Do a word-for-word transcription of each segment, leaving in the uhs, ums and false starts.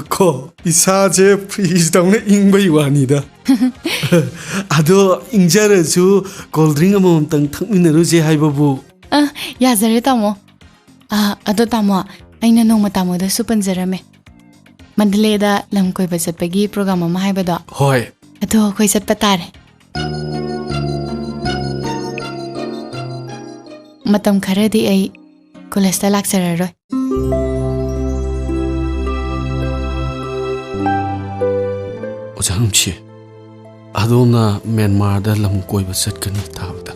ꯀꯣ, ꯏꯁꯥꯁꯦ ꯐ꯭ꯔꯤꯖꯇꯧꯅ ꯏꯪꯕꯩ ꯋꯥꯅꯤꯗ꯫ ꯑꯗꯣ ꯏꯪꯖꯔꯁꯨ ꯀꯣꯜ ꯗ꯭ꯔꯤꯡ ꯑꯃꯃꯝꯇꯪ ꯊꯛꯃꯤꯟꯅꯔꯨꯁꯦ ꯍꯥꯏꯕꯕꯨ꯫ ꯑ, ꯌꯥꯖꯔꯦ ꯇꯥꯃꯣ꯫ ꯑ, ꯑꯗꯣ ꯇꯥꯃꯣ, ꯑꯩꯅ ꯅꯣꯡꯃ ꯇꯥꯃꯣꯗꯁꯨ ꯄꯟꯖꯔꯝꯃꯦ꯫ ꯃꯟꯗꯂꯦꯗ ꯂꯝ ꯀꯣꯏꯕ ꯆꯠꯄꯒꯤ ꯄ꯭ꯔꯣꯒ꯭ꯔꯥꯝ ꯑꯃ ꯍꯥꯏꯕꯗꯣ꯫ ꯍꯣꯏ꯫ ꯑꯗꯣ ꯑꯩꯈꯣꯏ ꯆꯠꯄ ꯇꯥꯔꯦ꯫ ꯃꯇꯝ ꯈꯔꯗꯤ ꯑꯩ ꯀꯣꯂꯦꯖꯇ ꯂꯥꯛꯆꯔꯔꯣꯏ꯫ ꯑꯣꯖꯥ ꯅꯨꯡꯁꯤ, ꯑꯗꯣꯝꯅ ꯃ꯭ꯌꯥꯟꯃꯥꯔꯗ ꯂꯝ ꯀꯣꯏꯕ ꯆꯠꯀꯅꯤ ꯇꯥꯕꯗ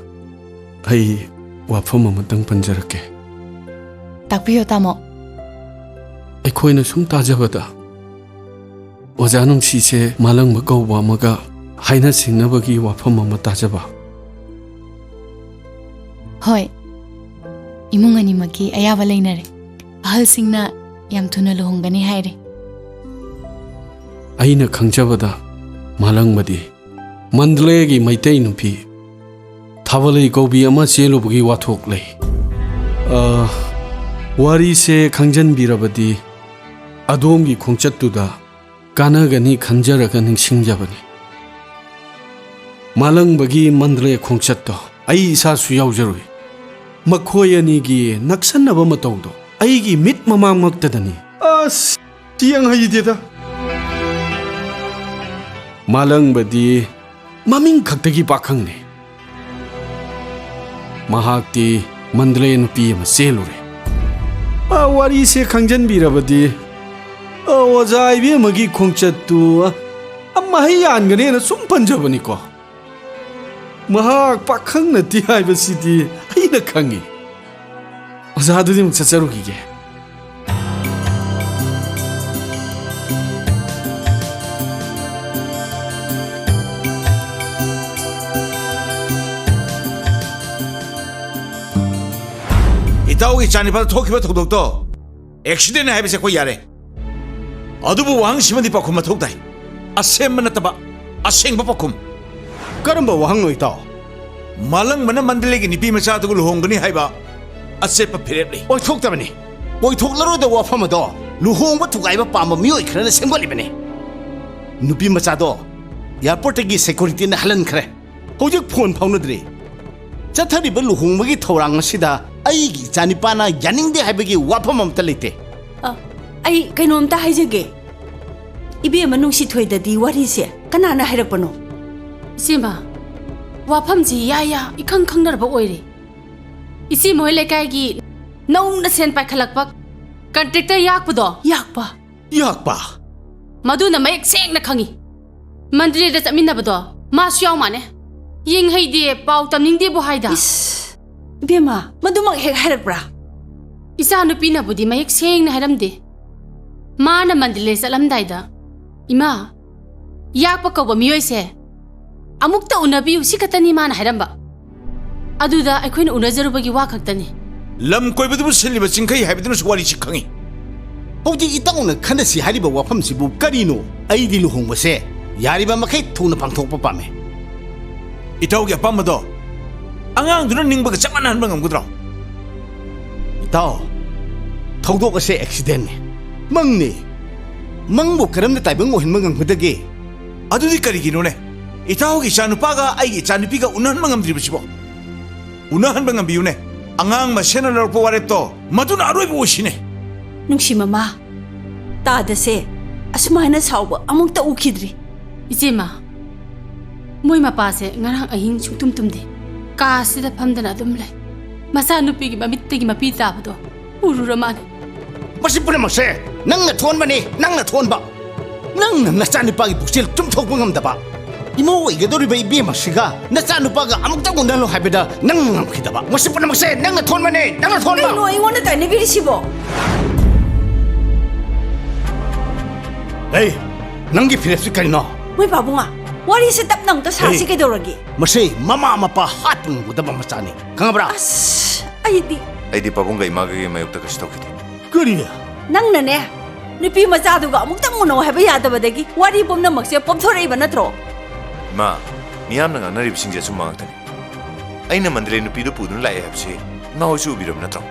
ꯑꯩ ꯋꯥꯐꯝ ꯑꯃꯇꯪ ꯄꯟꯖꯔꯛꯀꯦ꯫ ꯇꯥꯛꯄꯤꯌꯨ, ꯇꯥꯃꯣ꯫ ꯑꯩꯈꯣꯏꯅ ꯁꯨꯝ ꯇꯥꯖꯕꯗ, ꯑꯣꯖꯥ ꯅꯨꯡꯁꯤꯁꯦ ꯃꯥꯂꯪꯕ ꯀꯧꯕ ꯑꯃꯒ ꯍꯥꯏꯅ ꯁꯤꯡꯅꯕꯒꯤ ꯋꯥꯐꯝ ꯑꯃ ꯇꯥꯖꯕ꯫ ꯍꯣꯏ, ꯏꯃꯨꯡ ꯑꯅꯤꯃꯛꯀꯤ ꯑꯌꯥꯕ ꯂꯩꯅꯔꯦ꯫ ꯑꯍꯜꯁꯤꯡꯅ ꯌꯥꯝ ꯊꯨꯅ ꯂꯨꯍꯣꯡꯒꯅꯤ ꯍꯥꯏꯔꯦ꯫ ꯑꯩꯅ ꯈꯪꯖꯕꯗ, ꯃꯥꯂꯪꯕꯗꯤ ꯃꯟꯗꯂꯦꯒꯤ ꯃꯩꯇꯩ ꯅꯨꯄꯤ ꯊꯥꯕꯂꯩ ꯀꯧꯕꯤ ꯑꯃ ꯆꯦꯜꯂꯨꯕꯒꯤ ꯋꯥꯊꯣꯛ ꯂꯩ꯫ ꯑ, ꯋꯥꯔꯤꯁꯦ ꯈꯪꯖꯟꯕꯤꯔꯕꯗꯤ ꯑꯗꯣꯝꯒꯤ ꯈꯣꯡꯆꯠꯇꯨꯗ ꯀꯥꯟꯅꯒꯅꯤ ꯈꯟꯖꯔꯒ ꯅꯤꯡꯁꯤꯡꯖꯕꯅꯤ꯫ ꯃꯥꯂꯪꯕꯒꯤ ꯃꯟꯗꯂꯦ ꯈꯣꯡꯆꯠꯇꯣ ꯑꯩ ꯏꯁꯥꯁꯨ ꯌꯥꯎꯖꯔꯨꯏ꯫ ꯃꯈꯣꯏ ꯑꯅꯤꯒꯤ ꯅꯛꯁꯟꯅꯕ ꯃꯇꯧꯗꯣ ꯑꯩꯒꯤ ꯃꯤꯠ ꯃꯃꯥꯡꯃꯛꯇꯗꯅꯤ꯫ ꯑꯁ, ꯌꯦꯡ ꯍꯩꯗꯦꯗ꯫ ꯃꯥꯂꯪꯕꯗꯤ ꯃꯃꯤꯡ ꯈꯛꯇꯒꯤ ꯄꯥꯈꯪꯅꯤ꯫ ꯃꯍꯥꯛꯇꯤ ꯃꯟꯗꯂꯦ ꯅꯨꯄꯤ ꯑꯃ ꯆꯦꯜꯂꯨꯔꯦ꯫ ꯑ, ꯋꯥꯔꯤꯁꯦ ꯈꯪꯖꯟꯕꯤꯔꯕꯗꯤ, ꯑ, ꯑꯣꯖꯥ ꯏꯕꯦꯝꯃꯒꯤ ꯈꯣꯡꯆꯠꯇꯨ, ꯑ, ꯃꯍꯩ ꯌꯥꯟꯒꯅꯦꯅ ꯁꯨꯝ ꯄꯟꯖꯕꯅꯤꯀꯣ꯫ ꯃꯍꯥꯛ ꯄꯥꯈꯪ ꯅꯠꯇꯦ ꯍꯥꯏꯕꯁꯤꯗꯤ ꯑꯩꯅ ꯈꯪꯉꯤ꯫ ꯑꯣꯖꯥ, ꯑꯗꯨꯗꯤ ꯑꯃꯨꯛ ꯆꯠꯆꯔꯨꯈꯤꯒꯦ꯫ ꯏꯇꯥꯎꯒꯤ ꯏꯆꯥꯅꯤꯄꯥꯗ ꯊꯣꯛꯈꯤꯕ ꯊꯧꯗꯣꯛꯇꯣ ꯑꯦꯛꯁꯤꯗꯦꯟ ꯍꯥꯏꯕꯁꯦ ꯑꯩꯈꯣꯏ ꯌꯥꯔꯦ꯫ ꯑꯗꯨꯕꯨ ꯋꯥꯍꯪꯁꯤꯃꯗꯤ ꯄꯥꯎꯈꯨꯝ ꯃꯊꯧ ꯇꯥꯏ꯫ ꯑꯁꯦꯝꯕ ꯅꯠꯇꯕ, ꯑꯁꯦꯡꯕ ꯄꯥꯎꯈꯨꯝ꯫ ꯀꯔꯝꯕ ꯋꯥꯍꯪꯅꯣ, ꯏꯇꯥꯎ? ꯃꯥꯂꯪꯕꯅ ꯃꯟꯗꯂꯦꯒꯤ ꯅꯨꯄꯤ ꯃꯆꯥꯗꯨꯒ ꯂꯨꯍꯣꯡꯒꯅꯤ ꯍꯥꯏꯕ ꯑꯆꯦꯠꯄ ꯐꯤꯔꯦꯞ ꯂꯩ꯫ ꯑꯣꯏꯊꯣꯛꯇꯕꯅꯤ꯫ ꯑꯣꯏꯊꯣꯛꯂꯔꯣꯏꯗꯕ ꯋꯥꯐꯝ ꯑꯗꯣ ꯂꯨꯍꯣꯡꯕ ꯊꯨꯒꯥꯏꯕ ꯄꯥꯝꯕ ꯃꯤꯑꯣꯏ ꯈꯔꯅ ꯁꯦꯝꯒꯠꯂꯤꯕꯅꯤ꯫ ꯅꯨꯄꯤ ꯃꯆꯥꯗꯣ ꯑꯦꯌꯥꯔꯄꯣꯔꯠꯇꯒꯤ ꯁꯦꯀ꯭ꯌꯨꯔꯤꯇꯤꯅ ꯍꯜꯍꯟꯈ꯭ꯔꯦ꯫ ꯍꯧꯖꯤꯛ ꯐꯣꯟ ꯐꯥꯎꯅꯗ꯭ꯔꯤ꯫ ꯆꯠꯊꯔꯤꯕ ꯂꯨꯍꯣꯡꯕꯒꯤ ꯊꯧꯔꯥꯡ ꯑꯁꯤꯗ ꯑꯩꯒꯤ ꯏꯆꯥꯅꯤꯄꯥꯅ ꯌꯥꯅꯤꯡꯗꯦ ꯍꯥꯏꯕꯒꯤ ꯋꯥꯐꯝ ꯑꯃꯠꯇ ꯂꯩꯇꯦ꯫ ꯑ, ꯑꯩ ꯀꯩꯅꯣꯝꯇ ꯍꯥꯏꯖꯒꯦ꯫ ꯏꯕꯦꯝꯃ ꯅꯨꯡꯁꯤꯊꯣꯏꯗꯗꯤ ꯋꯥꯔꯤꯁꯦ ꯀꯅꯥꯅ ꯍꯥꯏꯔꯛꯄꯅꯣ? ꯏꯆꯦꯃ, ꯋꯥꯐꯝꯁꯤ ꯏꯌꯥ ꯏꯌꯥ ꯏꯈꯪ ꯈꯪꯅꯔꯕ ꯑꯣꯏꯔꯦ꯫ ꯏꯆꯦ ꯃꯣꯏ ꯂꯩꯀꯥꯏꯒꯤ ꯅꯧꯅ ꯁꯦꯟ ꯄꯥꯏꯈꯠꯂꯛꯄ ꯀꯟꯇ꯭ꯔꯦꯛꯇꯔ ꯌꯥꯛꯄꯗꯣ꯫ ꯌꯥꯛꯄ? ꯌꯥꯛꯄ? ꯃꯗꯨꯅ ꯃꯌꯦꯛ ꯁꯦꯡꯅ ꯈꯪꯉꯤ꯫ ꯃꯟꯗꯂꯦꯗ ꯆꯠꯃꯤꯟꯅꯕꯗꯣ ꯃꯥꯁꯨ ꯌꯥꯎ ꯃꯥꯅꯦ꯫ ꯌꯦꯡꯍꯩꯗꯦ, ꯄꯥꯎ ꯇꯝꯅꯤꯡꯗꯦꯕꯨ ꯍꯥꯏꯗ꯫ ꯏꯁ, ꯏꯕꯦꯝꯃ, ꯃꯗꯨꯃꯛ ꯍꯦꯛ ꯍꯥꯏꯔꯛꯄ꯭ꯔꯥ? ꯏꯆꯥ ꯅꯨꯄꯤꯅꯕꯨꯗꯤ ꯃꯌꯦꯛ ꯁꯦꯡꯅ ꯍꯥꯏꯔꯝꯗꯦ꯫ ꯃꯥꯅ ꯃꯟꯗꯂꯦ ꯆꯠꯂꯝꯗꯥꯏꯗ, "ꯏꯃꯥ, ꯌꯥꯛꯄ ꯀꯧꯕ ꯃꯤꯑꯣꯏꯁꯦ ꯑꯃꯨꯛꯇ ꯎꯅꯕꯤꯌꯨ" ꯁꯤ ꯈꯛꯇꯅꯤ ꯃꯥꯅ ꯍꯥꯏꯔꯝꯕ꯫ ꯑꯗꯨꯗ ꯑꯩꯈꯣꯏꯅ ꯎꯅꯖꯔꯨꯕꯒꯤ ꯋꯥ ꯈꯛꯇꯅꯤ꯫ ꯂꯝ ꯀꯣꯏꯕꯗꯨꯕꯨ ꯁꯤꯜꯂꯤꯕ ꯆꯤꯡꯈꯩ ꯍꯥꯏꯕꯗꯨꯅꯁꯨ ꯋꯥꯔꯤꯁꯤ ꯈꯪꯉꯤ꯫ ꯍꯧꯖꯤꯛ ꯏꯇꯥꯎꯅ ꯈꯟꯅꯁꯤ ꯍꯥꯏꯔꯤꯕ ꯋꯥꯐꯝꯁꯤꯕꯨ ꯀꯔꯤꯅꯣ? ꯑꯩꯗꯤ ꯂꯨꯍꯣꯡꯕꯁꯦ ꯌꯥꯔꯤꯕ ꯃꯈꯩ ꯊꯨꯅ ꯄꯥꯡꯊꯣꯛꯄ ꯄꯥꯝꯃꯦ꯫ ꯏꯇꯥꯎꯒꯤ ꯑꯄꯥꯝꯕꯗꯣ ꯑꯉꯥꯡꯗꯨꯅ ꯅꯤꯡꯕꯒ ꯆꯞ ꯃꯥꯟꯅꯍꯟꯕ ꯉꯝꯒꯗ꯭ꯔꯣ? ꯏꯇꯥꯎ, ꯊꯧꯗꯣꯛ ꯑꯁꯦ ꯑꯦꯛꯁꯤꯗꯦꯟꯅꯤ, ꯃꯪꯅꯤ꯫ ꯃꯪꯕꯨ ꯀꯔꯝꯅ ꯇꯥꯏꯕꯪ ꯑꯣꯏꯍꯟꯕ ꯉꯝꯒꯗꯒꯦ? ꯑꯗꯨꯗꯤ ꯀꯔꯤꯒꯤꯅꯣꯅꯦ? ꯏꯇꯥꯎꯒꯤ ꯏꯆꯥꯅꯨꯄꯥꯒ ꯑꯩꯒꯤ ꯏꯆꯥꯅꯨꯄꯤꯒ ꯎꯅꯍꯟꯕ ꯉꯝꯗ꯭ꯔꯤꯕꯁꯤꯕꯣ? ꯎꯅꯍꯟꯕ ꯉꯝꯕꯤꯌꯨꯅꯦ꯫ ꯑꯉꯥꯡ ꯃꯁꯦꯟꯅ ꯂꯧꯔꯛꯄ ꯋꯥꯔꯦꯞꯇꯣ ꯃꯗꯨꯅ ꯑꯔꯣꯏꯕ ꯑꯣꯏꯁꯤꯅꯦ꯫ ꯅꯨꯡꯁꯤ ꯃꯃꯥ, ꯇꯥꯗꯁꯦ ꯑꯁꯨꯃꯥꯏꯅ ꯁꯥꯎꯕ ꯑꯃꯨꯛꯇ ꯎꯈꯤꯗ꯭ꯔꯤ꯫ ꯏꯆꯦꯃ, ꯃꯣꯏ ꯃꯄꯥꯁꯦ ꯉꯔꯥꯡ ꯑꯍꯤꯡ ꯁꯨꯡꯇꯨꯝ ꯇꯨꯝꯗꯦ꯫ ꯀꯥꯁꯤꯗ ꯐꯝꯗꯅ ꯑꯗꯨꯝ ꯂꯩ꯫ ꯃꯆꯥꯅꯨꯄꯤꯒꯤ ꯃꯃꯤꯠꯇꯒꯤ ꯃꯄꯤ ꯇꯥꯕꯗꯣ ꯎꯔꯨꯔ ꯃꯥꯜꯂꯦ꯫ ꯃꯁꯤ ꯄꯨꯝꯅꯃꯛꯁꯦ ꯅꯪꯅ ꯊꯣꯟꯕꯅꯤ, ꯅꯪꯅ ꯊꯣꯟꯕ꯫ ꯅꯪꯅ ꯅꯆꯥꯅꯨꯄꯥꯒꯤ ꯄꯨꯛꯆꯦꯜ ꯆꯨꯝꯊꯣꯛꯄ ꯉꯝꯗꯕ꯫ ꯏꯃꯧ ꯑꯣꯏꯒꯗꯧꯔꯤꯕ ꯏꯕꯦꯝ ꯑꯁꯤꯒ ꯅꯆꯥꯅꯨꯄꯥꯒ ꯑꯃꯨꯛꯇꯪ ꯎꯅꯍꯜꯂꯣ ꯍꯥꯏꯕꯗ ꯅꯪꯅ ꯉꯝꯈꯤꯗꯕ꯫ ꯃꯁꯤ ꯄꯨꯝꯅꯃꯛꯁꯦ ꯅꯪꯅ ꯊꯣꯟꯕꯅꯤ, ꯅꯪꯅ ꯊꯣꯟꯕ꯫ ꯀꯩꯅꯣ ꯑꯩꯉꯣꯟꯗ ꯇꯥꯏꯅꯕꯤꯔꯤꯁꯤꯕꯣ? ꯑꯩ, ꯅꯪꯒꯤ ꯐꯤꯔꯦꯞꯁꯤ ꯀꯔꯤꯅꯣ? ꯃꯣꯏ ꯄꯥꯕꯨꯡꯉꯥ, ꯋꯥꯔꯤꯁꯦ ꯇꯞꯅ ꯑꯃꯨꯛꯇ ꯁꯥꯁꯤ꯫ ꯑꯦ꯫ ꯀꯩꯗꯧꯔꯒꯦ? ꯃꯁꯤ ꯃꯃꯥ ꯃꯄꯥ ꯍꯥꯠꯄ ꯉꯝꯒꯗꯕ ꯃꯆꯥꯅꯤ, ꯈꯪꯉꯕ꯭ꯔꯥ? ꯑꯁ, ꯑꯩꯗꯤ ꯑꯩꯗꯤ ꯄꯥꯕꯨꯡꯒ ꯏꯃꯥꯒꯒꯤ ꯃꯥꯌꯣꯛꯇ ꯀꯩꯁꯨ ꯇꯧꯈꯤꯗꯦ꯫ ꯀꯔꯤ? ꯅꯪꯅꯅꯦ, ꯅꯨꯄꯤ ꯃꯆꯥꯗꯨꯒ ꯑꯃꯨꯛꯇꯪ ꯎꯅꯧ ꯍꯥꯏꯕ ꯌꯥꯗꯕꯗꯒꯤ ꯋꯥꯔꯤ ꯄꯨꯝꯅꯃꯛꯁꯦ ꯄꯣꯝꯊꯣꯔꯛꯏꯕ ꯅꯠꯇ꯭ꯔꯣ? ꯏꯃꯥ, ꯃꯤꯌꯥꯝꯅ ꯉꯥꯡꯅꯔꯤꯕꯁꯤꯡꯁꯦ ꯑꯆꯨꯝꯕ ꯉꯥꯛꯇꯅꯤ꯫ ꯑꯩꯅ ꯃꯟꯗꯂꯦ ꯅꯨꯄꯤꯗꯨ ꯄꯨꯗꯨꯅ ꯂꯥꯛꯑꯦ ꯍꯥꯏꯕꯁꯤ ꯏꯃꯥ ꯍꯣꯏꯁꯨ ꯎꯕꯤꯔꯕ ꯅꯠꯇ꯭ꯔꯣ?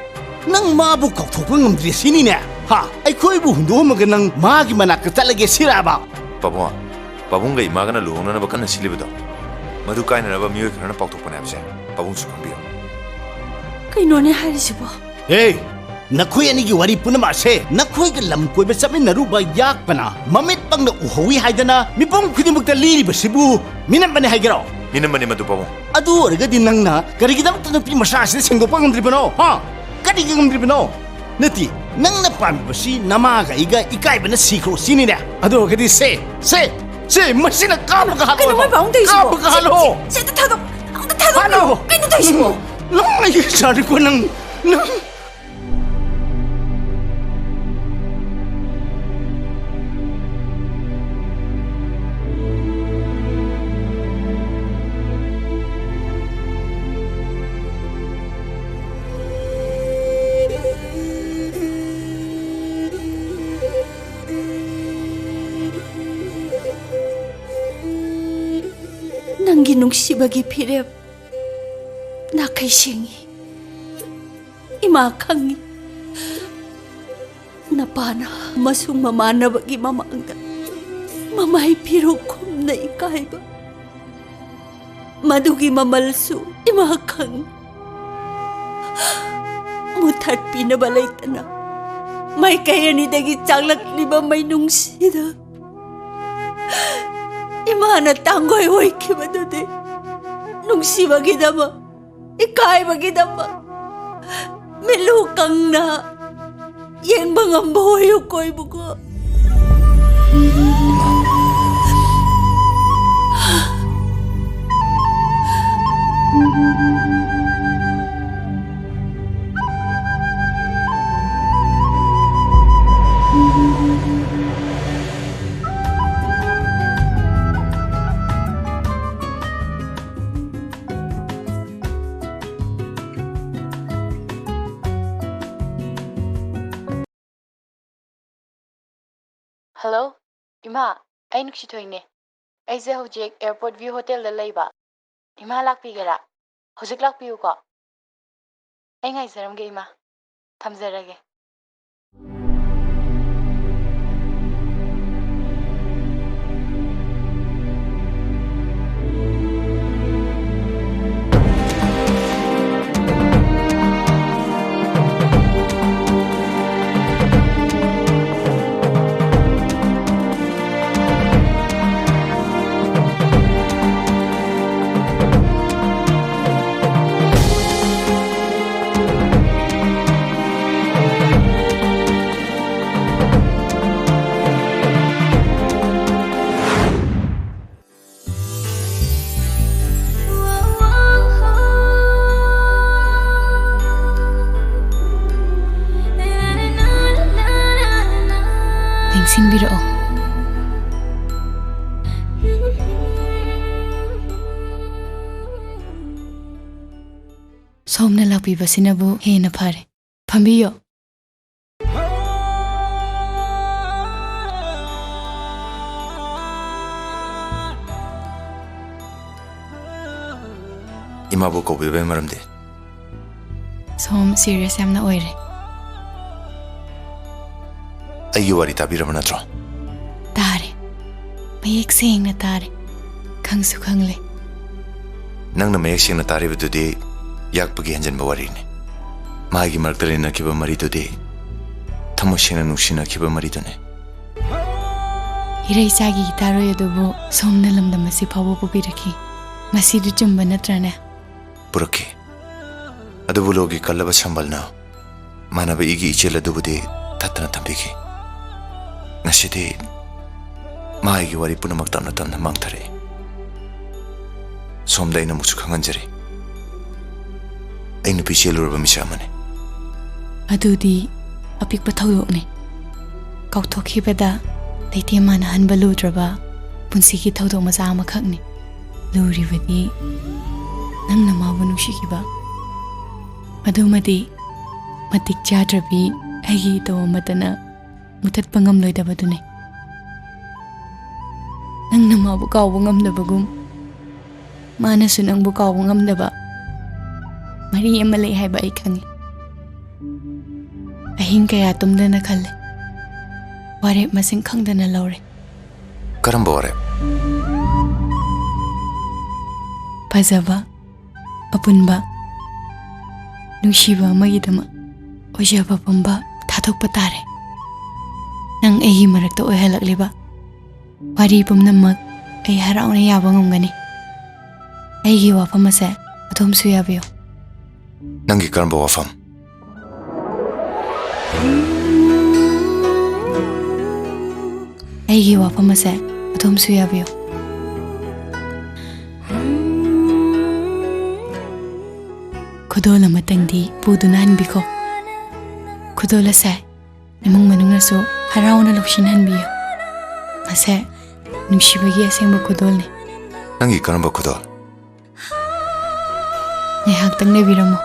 ꯅꯪ ꯃꯥꯕꯨ ꯀꯥꯎꯊꯣꯛꯄ ꯉꯝꯗ꯭ꯔꯦ ꯁꯤꯅꯤꯅꯦ? ꯍꯥ? ꯑꯩꯈꯣꯏꯕꯨ ꯍꯨꯟꯗꯣꯛꯑꯝꯃꯒ ꯅꯪ ꯃꯥꯒꯤ ꯃꯅꯥꯛꯇ ꯆꯠꯂꯒꯦ ꯁꯤꯔꯥꯕ? ꯄꯥꯕꯨꯡ, ꯄꯥꯕꯨꯡꯒ ꯏꯃꯥꯒꯅ ꯂꯨꯍꯣꯡꯅꯅꯕ ꯀꯟꯅ ꯁꯤꯜꯂꯤꯕꯗꯣ, ꯃꯗꯨ ꯀꯥꯏꯅꯅꯕ ꯃꯤꯑꯣꯏ ꯈꯔꯅ ꯄꯥꯎꯊꯣꯛꯄꯅꯦ ꯍꯥꯏꯕꯁꯦ ꯄꯥꯕꯨꯡꯁꯨ ꯈꯪꯕꯤꯌꯨ꯫ ꯀꯩꯅꯣꯅꯦ ꯍꯥꯏꯔꯤꯁꯤꯕꯣ? ꯍꯦ! ꯅꯈꯣꯏ ꯑꯅꯤꯒꯤ ꯋꯥꯔꯤ ꯄꯨꯝꯅꯃꯛ ꯑꯁꯦ ꯅꯈꯣꯏꯒ ꯂꯝ ꯀꯣꯏꯕ ꯆꯠꯃꯤꯟꯅꯔꯨꯕ ꯌꯥꯛꯄꯅ ꯃꯃꯤꯠ ꯄꯪꯅ ꯎꯍꯧꯏ ꯍꯥꯏꯗꯅ ꯃꯤꯄꯨꯝ ꯈꯨꯗꯤꯡꯃꯛꯇ ꯂꯤꯔꯤꯕꯁꯤꯕꯨ ꯃꯤꯅꯝꯕꯅꯦ ꯍꯥꯏꯒꯦꯔꯣ? ꯃꯤꯅꯝꯕꯅꯦ ꯃꯗꯨ, ꯄꯥꯕꯨꯡ꯫ ꯑꯗꯨ ꯑꯣꯏꯔꯒꯗꯤ ꯅꯪꯅ ꯀꯔꯤꯒꯤꯗꯃꯛꯇ ꯅꯨꯄꯤ ꯃꯆꯥ ꯑꯁꯤꯗ ꯁꯦꯡꯗꯣꯛꯄ ꯉꯝꯗ꯭ꯔꯤꯕꯅꯣ? ꯍꯥ? ꯀꯔꯤꯒꯤ ꯉꯝꯗ꯭ꯔꯤꯕꯅꯣ? ꯅꯠꯇꯦ, ꯅꯪꯅ ꯄꯥꯝꯃꯤꯕꯁꯤ ꯅꯃꯥꯒ ꯑꯩꯒ ꯏꯀꯥꯏꯕꯅ ꯁꯤꯈ꯭ꯔꯣ ꯁꯤꯅꯤꯅꯦ? ꯑꯗꯨ ꯑꯣꯏꯔꯒꯗꯤ ꯁꯦ, ꯁꯦ, ꯁꯦ, ꯃꯁꯤꯅ ꯀꯥꯞꯄꯒ ꯍꯥꯠꯂꯣ ꯀꯩꯅꯣ ꯍꯥꯏꯕ꯫ ꯃꯣꯏ ꯄꯥꯕꯨꯡ ꯇꯧꯔꯤꯁꯤꯕꯣ? ꯀꯥꯞꯄꯒ ꯍꯥꯠꯂꯣ꯫ ꯁꯦ, ꯁꯦ, ꯁꯦ, ꯑꯝꯇ ꯊꯥꯗꯣꯛ-, ꯑꯝꯇ ꯊꯥꯗꯣꯛꯄꯤꯌꯨ꯫ ꯍꯥꯠꯂꯣ꯫ ꯀꯩꯅꯣ ꯇꯧꯔꯤꯁꯤꯕꯣ? ꯅꯪ ꯑꯩꯒꯤ ꯏꯆꯥꯅꯤꯀꯣ ꯅꯪ, ꯅꯪ꯫ ꯅꯪꯒꯤ ꯅꯨꯡꯁꯤꯕꯒꯤ ꯐꯤꯔꯦꯞ ꯅꯥꯈꯩ ꯁꯦꯡꯉꯤ꯫ ꯏꯃꯥ ꯈꯪꯉꯤ꯫ ꯅꯄꯥꯅ ꯃꯁꯨꯡ ꯃꯃꯥꯟꯅꯕꯒꯤ ꯃꯃꯥꯡꯗ ꯃꯃꯥꯏ ꯐꯤꯔꯨꯛ ꯈꯨꯝꯅ ꯏꯀꯥꯏꯕ꯫ ꯃꯗꯨꯒꯤ ꯃꯃꯜꯁꯨ ꯏꯃꯥ ꯈꯪꯉꯤ꯫ ꯃꯨꯊꯠꯄꯤꯅꯕ ꯂꯩꯇꯅ ꯃꯥꯏꯀꯩ ꯑꯅꯤꯗꯒꯤ ꯆꯥꯛꯂꯛꯂꯤꯕ ꯃꯩꯅꯨꯡꯁꯤꯗ ꯏꯃꯥꯅ ꯇꯥꯡꯒꯣꯏ ꯑꯣꯏꯈꯤꯕꯗꯨꯗꯤ ꯅꯨꯡꯁꯤꯕꯒꯤꯗꯃꯛ, ꯏꯀꯥꯏꯕꯒꯤꯗꯃꯛ ꯃꯤꯠꯂꯨ ꯀꯪꯅ ꯌꯦꯡꯕ ꯉꯝꯕ ꯑꯣꯏꯌꯨꯀꯣ ꯏꯕꯨꯡꯉꯣ꯫ ꯍꯜꯂꯣ, ꯏꯃꯥ, ꯑꯩ ꯅꯨꯡꯁꯤꯊꯣꯏꯅꯦ꯫ ꯑꯩꯁꯦ ꯍꯧꯖꯤꯛ ꯑꯦꯌꯔꯄꯣꯔꯠ ꯚ꯭ꯌꯨ ꯍꯣꯇꯦꯜꯗ ꯂꯩꯕ꯫ ꯏꯃꯥ ꯂꯥꯛꯄꯤꯒꯦꯔꯥ? ꯍꯧꯖꯤꯛ ꯂꯥꯛꯄꯤꯌꯨꯀꯣ꯫ ꯑꯩ ꯉꯥꯏꯖꯔꯝꯒꯦ, ꯏꯃꯥ꯫ ꯊꯝꯖꯔꯒꯦ꯫ ꯁꯤꯟꯕꯤꯔꯛꯑꯣ꯫ ꯁꯣꯝꯅ ꯂꯥꯛꯄꯤꯕꯁꯤꯅꯕꯨ ꯍꯦꯟꯅ ꯐꯔꯦ꯫ ꯐꯝꯕꯤꯌꯣ꯫ ꯏꯃꯥꯕꯨ ꯀꯧꯕꯤꯕꯒꯤ ꯃꯔꯝꯗꯤ? ꯁꯣꯝ serious ꯌꯥꯝꯅ ꯑꯣꯏꯔꯦ꯫ ꯑꯩꯒꯤ ꯋꯥꯔꯤ ꯇꯥꯕꯤꯔꯕ ꯅꯠꯇ꯭ꯔꯣ? ꯇꯥꯔꯦ꯫ ꯃꯌꯦꯛ ꯁꯦꯡꯅ ꯇꯥꯔꯦ꯫ ꯈꯪꯁꯨ ꯈꯪꯂꯦ꯫ ꯅꯪꯅ ꯃꯌꯦꯛ ꯁꯦꯡꯅ ꯇꯥꯔꯤꯕꯗꯨꯗꯤ ꯌꯥꯛꯄꯒꯤ ꯍꯟꯖꯤꯟꯕ ꯋꯥꯔꯤꯅꯤ꯫ ꯃꯥꯒꯤ ꯃꯔꯛꯇ ꯂꯩꯅꯈꯤꯕ ꯃꯔꯤꯗꯨꯗꯤ ꯊꯃꯣꯏ ꯁꯦꯡꯅ ꯅꯨꯡꯁꯤꯅꯈꯤꯕ ꯃꯔꯤꯗꯨꯅꯤ꯫ ꯏꯔꯩꯆꯥꯒꯤ ꯒꯤꯇꯥꯔ ꯑꯗꯨꯕꯨ ꯁꯣꯝꯅ ꯂꯝꯗꯝ ꯑꯁꯤ ꯐꯥꯎꯕ ꯄꯨꯕꯤꯔꯛꯈꯤ꯫ ꯃꯁꯤꯗꯨ ꯆꯨꯝꯕ ꯅꯠꯇ꯭ꯔꯅꯦ? ꯄꯨꯔꯛꯈꯤ꯫ ꯑꯗꯨꯕꯨ ꯂꯣꯒꯤ ꯀꯜꯂꯕ ꯁꯝꯕꯜꯅ ꯃꯥꯟꯅꯕ ꯏꯒꯤ ꯏꯆꯦꯜ ꯑꯗꯨꯕꯨꯗꯤ ꯊꯠꯇꯅ ꯊꯝꯕꯤꯈꯤ꯫ ꯉꯁꯤꯗꯤ ꯃꯥ ꯑꯩꯒꯤ ꯋꯥꯔꯤ ꯄꯨꯝꯅꯃꯛ ꯇꯞꯅ ꯇꯞꯅ ꯃꯥꯡꯊꯔꯛꯏ꯫ ꯁꯣꯝꯗ ꯑꯩꯅ ꯑꯃꯨꯛꯁꯨ ꯈꯪꯍꯟꯖꯔꯤ, ꯑꯩ ꯅꯨꯄꯤ ꯆꯦꯜꯂꯨꯔꯕ ꯃꯤꯁꯛ ꯑꯃꯅꯤ꯫ ꯑꯗꯨꯗꯤ ꯑꯄꯤꯛꯄ ꯊꯧꯗꯣꯛꯅꯤ꯫ ꯀꯥꯎꯊꯣꯛꯈꯤꯕꯗ ꯂꯩꯇꯦꯝ ꯃꯥꯟꯅꯍꯟꯕ ꯂꯨꯗ꯭ꯔꯕ ꯄꯨꯟꯁꯤꯒꯤ ꯊꯧꯗꯣꯛ ꯃꯆꯥ ꯑꯃꯈꯛꯅꯤ꯫ ꯂꯨꯔꯤꯕꯗꯤ ꯅꯪꯅ ꯃꯥꯕꯨ ꯅꯨꯡꯁꯤꯈꯤꯕ꯫ ꯑꯗꯨꯃꯗꯤ ꯃꯇꯤꯛ ꯆꯥꯗ꯭ꯔꯕꯤ ꯑꯩꯒꯤ ꯏꯇꯧ ꯑꯃꯠꯇꯅ ꯃꯨꯊꯠꯄ ꯉꯝꯂꯣꯏꯗꯕꯗꯨꯅꯤ꯫ ꯅꯪꯅ ꯃꯥꯕꯨ ꯀꯥꯎꯕ ꯉꯝꯗꯕꯒꯨꯝ, ꯃꯥꯅꯁꯨ ꯅꯪꯕꯨ ꯀꯥꯎꯕ ꯉꯝꯗꯕ ꯃꯔꯤ ꯑꯃ ꯂꯩ ꯍꯥꯏꯕ ꯑꯩ ꯈꯪꯏ꯫ ꯑꯍꯤꯡ ꯀꯌꯥ ꯇꯨꯝꯗꯅ ꯈꯜꯂꯦ꯫ ꯋꯥꯔꯦꯞ ꯃꯁꯤꯡ ꯈꯪꯗꯅ ꯂꯧꯔꯦ꯫ ꯀꯔꯝꯕ ꯋꯥꯔꯦꯞ? ꯐꯖꯕ, ꯑꯄꯨꯟꯕ, ꯅꯨꯡꯁꯤꯕ ꯑꯃꯒꯤꯗꯃꯛ ꯑꯣꯏꯖꯕ ꯄꯨꯝꯕ ꯊꯥꯗꯣꯛꯄ ꯇꯥꯔꯦ꯫ ꯅꯪ ꯑꯩꯒꯤ ꯃꯔꯛꯇ ꯑꯣꯏꯍꯜꯂꯛꯂꯤꯕ ꯋꯥꯔꯤ ꯄꯨꯝꯅꯃꯛ ꯑꯩ ꯍꯔꯥꯎꯅ ꯌꯥꯕ ꯉꯝꯒꯅꯤ꯫ ꯑꯩꯒꯤ ꯋꯥꯐꯝ ꯑꯁꯦ ꯑꯗꯣꯝꯁꯨ ꯌꯥꯕꯤꯌꯨ꯫ ꯅꯪꯒꯤ ꯀꯔꯝꯕ ꯋꯥꯐꯝ? ꯑꯩꯒꯤ ꯋꯥꯐꯝ ꯑꯁꯦ ꯑꯗꯣꯝꯁꯨ ꯌꯥꯕꯤꯌꯨ꯫ ꯈꯨꯗꯣꯜ ꯑꯃꯇꯪꯗꯤ ꯄꯨꯗꯨꯅ ꯍꯟꯕꯤꯈꯣ꯫ ꯈꯨꯗꯣꯜ ꯑꯁꯦ ꯏꯃꯨꯡ ꯃꯅꯨꯡꯅꯁꯨ ꯍꯔꯥꯎꯅ ꯂꯧꯁꯤꯟꯍꯟꯕꯤꯌꯨ꯫ ꯃꯁꯦ ꯅꯨꯡꯁꯤꯕꯒꯤ ꯑꯁꯦꯡꯕ ꯈꯨꯗꯣꯜꯅꯤ꯫ ꯅꯪꯒꯤ ꯀꯔꯝꯕ ꯈꯨꯗꯣꯜ? ꯉꯥꯏꯍꯥꯛꯇꯪ ꯂꯩꯕꯤꯔꯝꯃꯣ꯫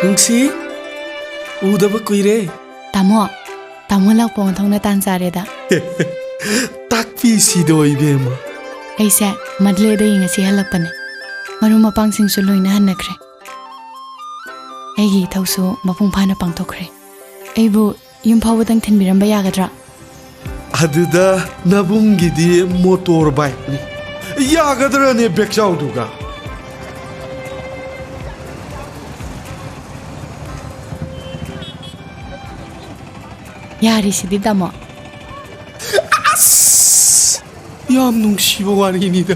ꯅꯨꯡꯁꯤ, ꯎꯗꯕ ꯀꯨꯏꯔꯦ꯫ ꯇꯥꯃꯣ, ꯇꯥꯃꯣ ꯂꯥꯛꯄ ꯃꯊꯧꯅ ꯇꯥꯟ ꯆꯥꯔꯦꯗ꯫ ꯇꯥꯛꯄꯤꯁꯤꯗꯣ, ꯏꯕꯦꯝꯃ꯫ ꯑꯩꯁꯦ ꯃꯗꯂꯦꯗꯒꯤ ꯉꯁꯤ ꯍꯜꯂꯛꯄꯅꯦ꯫ ꯃꯔꯨꯞ ꯃꯄꯥꯡꯁꯤꯡꯁꯨ ꯂꯣꯏꯅ ꯍꯟꯅꯈ꯭ꯔꯦ꯫ ꯑꯩꯒꯤ ꯏꯊꯧꯁꯨ ꯃꯄꯨꯡ ꯐꯥꯅ ꯄꯥꯡꯊꯣꯛꯈ꯭ꯔꯦ꯫ ꯑꯩꯕꯨ ꯌꯨꯝ ꯐꯥꯎꯕꯗꯪ ꯊꯤꯟꯕꯤꯔꯝꯕ ꯌꯥꯒꯗ꯭ꯔꯥ? ꯑꯗꯨꯗ ꯅꯕꯨꯡꯒꯤꯗꯤ ꯃꯣꯇꯣꯔ ꯕꯥꯏꯛꯅꯤ꯫ ꯌꯥꯒꯗ꯭ꯔꯅꯦ ꯕꯦꯛꯆꯥꯎꯗꯨꯒ? ꯌꯥꯔꯤꯁꯤꯗꯤ, ꯇꯥꯃꯣ꯫ ꯌꯥꯝ ꯅꯨꯡꯁꯤꯕ ꯋꯥꯔꯤꯅꯤꯗ꯫